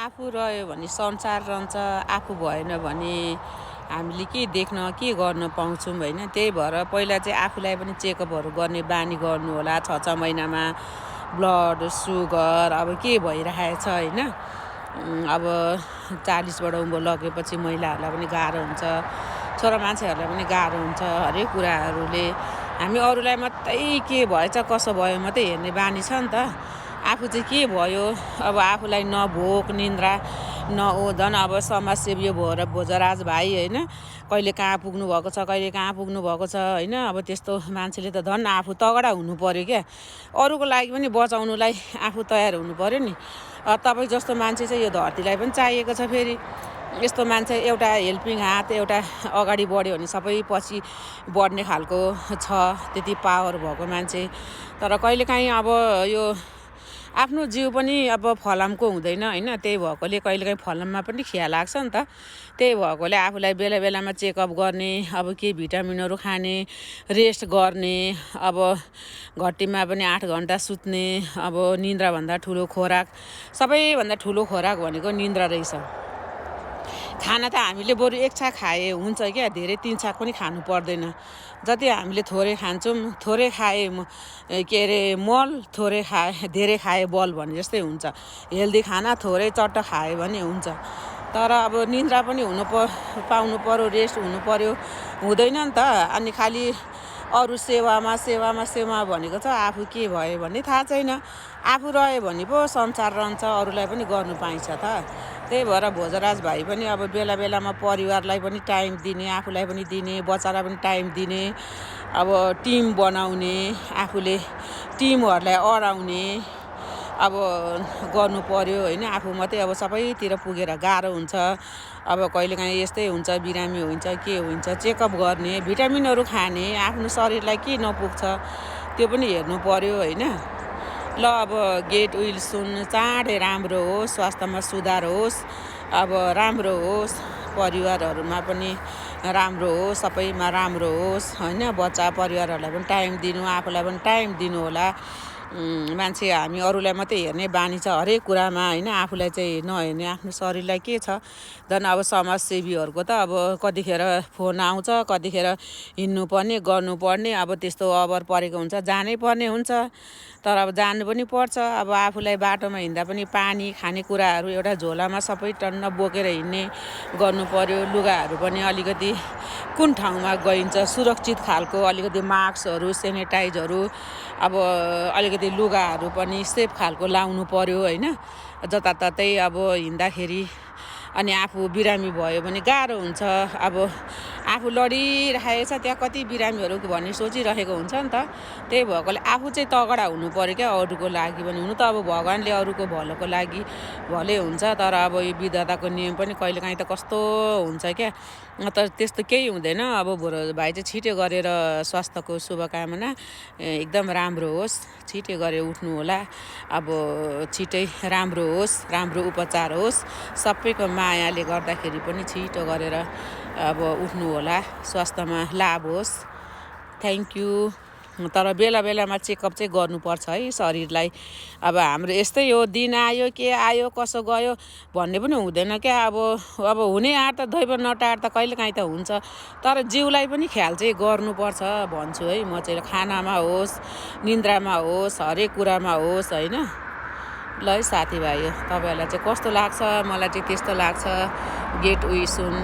आफू रह्यो भने संसार रहन्छ, आफू भएन भने हामीले के देख्न के गर्न पाउँछौँ होइन। त्यही भएर पहिला चाहिँ आफूलाई पनि चेकअपहरू गर्ने बानी गर्नु होला। 6 महिनामा ब्लड सुगर अब के भइरहेको छ होइन। अब 40बाट उँभो लगेपछि महिलाहरूलाई पनि गाह्रो हुन्छ, छोरा मान्छेहरूलाई पनि गाह्रो हुन्छ। हरेक कुराहरूले हामी अरूलाई मात्रै के भएछ कसो भयो मात्रै हेर्ने बानी छ नि त। आफू चाहिँ के भयो, अब आफूलाई न भोक निन्द्रा न ओजन। अब समाजसेवी भोजराज भाइ होइन, कहिले कहाँ पुग्नु भएको छ कहिले कहाँ पुग्नु भएको छ होइन। अब त्यस्तो मान्छेले त धन्न आफू तगडा हुनु पर्यो क्या, अरूको लागि पनि बचाउनुलाई आफू तयार हुनु पर्यो नि। तपाईँ जस्तो मान्छे चाहिँ यो धरतीलाई पनि चाहिएको छ। फेरि यस्तो मान्छे एउटा हेल्पिङ हात एउटा अगाडि बढ्यो भने सबै पछि बढ्ने खालको छ, त्यति पावर भएको मान्छे। तर कहिलेकाहीँ अब यो आफ्नो जिउ पनि अब फलामको हुँदैन होइन। त्यही भएकोले कहिलेकाहीँ फलाममा पनि खिया लाग्छ नि त। त्यही भएकोले आफूलाई बेला बेलामा चेकअप गर्ने, अब के भिटामिनहरू खाने, रेस्ट गर्ने। अब घट्टीमा पनि 8 घन्टा सुत्ने। अब निन्द्राभन्दा ठुलो खोराक, सबैभन्दा ठुलो खोराक भनेको निन्द्रा रहेछ। खाना त हामीले बरु 1 छाक खाए हुन्छ क्या, धेरै 3 छाक पनि खानु पर्दैन। जति हामीले थोरै खान्छौँ, थोरै खाए के अरे मल, थोरै खाए धेरै खाए बल भने जस्तै हुन्छ। हेल्दी खाना थोरै चट्ट खायो भने हुन्छ। तर अब निन्द्रा पनि पाउनु पर्यो, रेस्ट हुनु पर्यो, हुँदैन नि त। अनि खालि अरू सेवा भनेको छ। आफू के भयो भन्ने थाहा छैन। आफू रह्यो भने पो संसार रहन्छ, अरूलाई पनि गर्नु पाइन्छ त। त्यही भएर भोजराज भाइ पनि अब बेला बेलामा परिवारलाई पनि टाइम दिने, आफूलाई पनि दिने, बच्चालाई पनि टाइम दिने। अब टिम बनाउने, आफूले टिमहरूलाई अराउने अब गर्नु पर्यो होइन। आफू मात्रै अब सबैतिर पुगेर गाह्रो हुन्छ। अब कहिलेकाहीँ यस्तै हुन्छ, बिरामी हुन्छ के हुन्छ, चेकअप गर्ने, भिटामिनहरू खाने, आफ्नो शरीरलाई के नपुग्छ त्यो पनि हेर्नु पर्यो होइन। ल अब गेट विल सुन चाँडै राम्रो होस्, स्वास्थ्यमा सुधार होस्, अब राम्रो होस्, परिवारहरूमा पनि राम्रो होस्, सबैमा राम्रो होस् होइन। बच्चा परिवारहरूलाई पनि टाइम दिनु, आफूलाई पनि टाइम दिनु होला। मान्छे हामी अरूलाई मात्रै हेर्ने बानी छ हरेक कुरामा होइन। आफूलाई चाहिँ नहेर्ने, आफ्नो शरीरलाई के छ। झन् अब समाजसेवीहरूको त अब कतिखेर फोन आउँछ, कतिखेर हिँड्नुपर्ने गर्नुपर्ने, अब त्यस्तो अबर परेको हुन्छ, जानै पर्ने हुन्छ। तर अब जानु पनि पर्छ। अब आफूलाई बाटोमा हिँड्दा पनि पानी खानेकुराहरू एउटा झोलामा सबै टन्न बोकेर हिँड्ने गर्नु पर्यो। लुगाहरू पनि अलिकति कुन ठाउँमा गइन्छ सुरक्षित खालको, अलिकति मास्कहरू, सेनिटाइजहरू, अब अलिकति लुगाहरू पनि सेफ खालको लाउनु पर्यो होइन। जताततै अब हिँड्दाखेरि। अनि आफू बिरामी भयो भने गाह्रो हुन्छ। अब आफू लडिरहेको छ, त्यहाँ कति बिरामीहरू भन्ने सोचिरहेको हुन्छ नि त। त्यही भएकोले आफू चाहिँ तगडा हुनु पर्यो क्या, अरूको लागि पनि। हुनु त अब भगवान्ले अरूको भलोको लागि भलै हुन्छ। तर अब यो विधाताको नियम पनि कहिलेकाहीँ त कस्तो हुन्छ क्या। तर त्यस्तो केही हुँदैन। अब भोज भाइ चाहिँ छिटो गरेर स्वास्थ्यको शुभकामना, एकदम राम्रो होस्, छिटो गरेर उठ्नु होला। अब छिटै राम्रो होस्, राम्रो उपचार होस्, सबैको मायाले गर्दाखेरि पनि छिटो गरेर अब उठ्नु होला, स्वास्थ्यमा लाभ होस्। Thank you. तर बेला बेलामा चेकअप चाहिँ गर्नुपर्छ है शरीरलाई। अब हाम्रो यस्तै हो, दिन आयो के आयो कसो गयो भन्ने पनि हुँदैन क्या। अब हुने आँट त दैव नटार त कहिलेकाहीँ त हुन्छ। तर जिउलाई पनि ख्याल चाहिँ गर्नुपर्छ भन्छु है म चाहिँ। खानामा होस्, निन्द्रामा होस्, हरेक कुरामा होस् होइन। ल है साथीभाइ, तपाईँहरूलाई चाहिँ कस्तो लाग्छ? मलाई चाहिँ त्यस्तो लाग्छ। Get we soon.